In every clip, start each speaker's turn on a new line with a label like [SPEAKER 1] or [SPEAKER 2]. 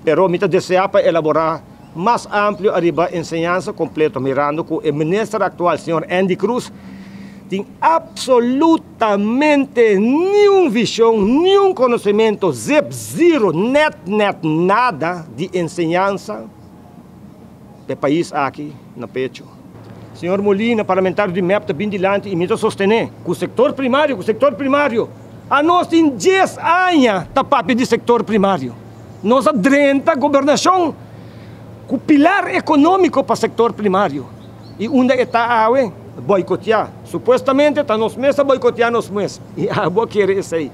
[SPEAKER 1] Pero mi ta desea pa elabora mas amplio ariba enseñansa completo mirando cu e minister actual señor Endy Croes tin absolutamente niun vision, niun conocemento, zip, zero, net net nada di enseñansa p'e pais aki na pecho. Señor Molina, parlamentario di mep ta bin dilanti y mi ta sostene cu sector primario, cu sector primario, anos tin dies aña ta papia di sector primario. Nos a drenta gobernacion cu pilar economico pa sector primario y unda e ta awe? Boicotea. Supuestamente ta nos mes a boicotea nos mes y abo a kere esey.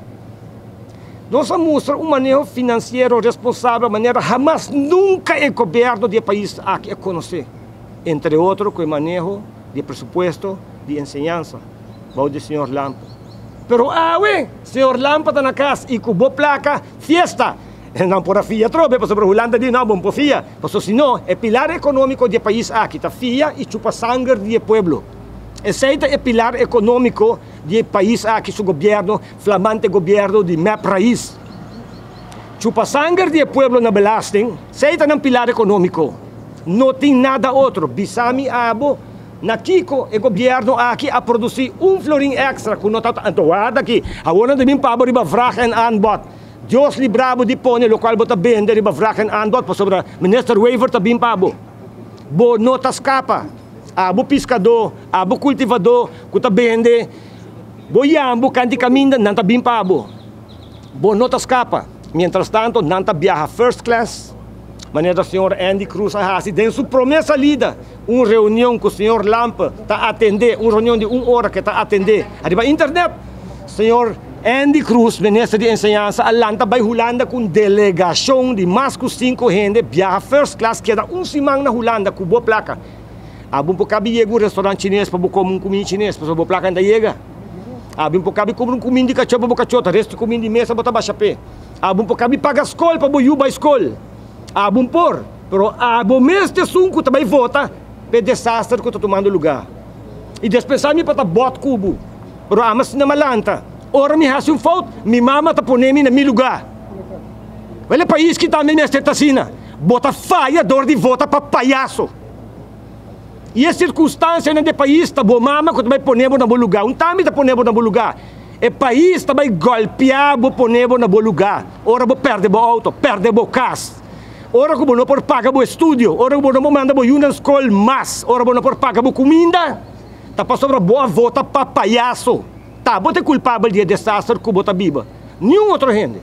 [SPEAKER 1] Nos a mustra un maneho financiero responsabel manera hamas nunca e gobierno di e pais aki a conoce, entre otro cu e maneho di e presupuesto di enseñansa bou di señor Lampe. Pero awe señor Lampe ta na cas y cu bo placa fiesta! Nan por a fia atrobe pasobra Hulanda di no, bo no por fia, pasobra si no e pilar economico di e pais aki ta fia y chupa sanger di e pueblo. Esey ta e pilar economico di e pais aki su gobierno, flamante gobierno di mep Raiz. Chupa sanger di e pueblo na belasting, esey ta nan pilar economico. No tin nada otro. Bisa mi abo na kico e gobierno aki a produci un florin extra cu no ta. Anto warda aki, awor nan ta bin pa bo riba vraag en aanbod. Dios libra bo di pone locual bo ta bende riba vraag en aanbod pasobra Minister Wever ta bin pa bo. Bo no ta scapa. Abo piscadó, abo cultivadó cu ta bende bo yambo canti caminda, nan ta bin pa bo. Bo no ta scapa. Mientras tanto nan ta biaha first class, manera señor Endy Croes a haci den su prome salida, un reunion cu señor Lampe ta atende, un reunion di un ora cu ta atende ariba internet. Señor Endy Croes, minister di Enseñansa, a lanta bay Hulanda cu un delegacion di mas cu cinco hende, biaha first class, keda un siman na Hulanda cu bo placa. Abo por cabi yega un restaurant chines pa bo come un cuminda chines, pasobra bo placa no ta yega. Abo por cabi cumpra un cuminda di cacho pa bo cacho, ta resto cuminda di mesa bo ta basha p'e. Abo por cabi paga scol pa bo yu bay scol. Abo por, pero abo mes ta esun cu ta bay vota p'e desaster cu ta tumando lugar. I despensá mi pa ta bòt ku bo, pero ama asina mi a lanta. Ora mi hasi un fout, mi mama ta pone mi na mi lugá. Wèl e pais ki tambe mester ta asina. Bo ta faya dor di vota pa payaso. I e sirkunstansianan di e pais ta bo mama ku ta bai pone bo na bo lugá. Un tambe ta pone bo na bo lugá. E pais ta bai gòlpiá bo pone bo na bo lugá ora bo pèrdè bo outo, pèrdè bo kas. Ora ku bo no por paga bo estudio, ora ku bo no por manda bo yunan skol mas, ora bo no por paga bo kuminda, ta pasobra bo a vota pa payaso. Ta bo ta e kulpabel di e desaster ku bo ta biba, niun otro hende.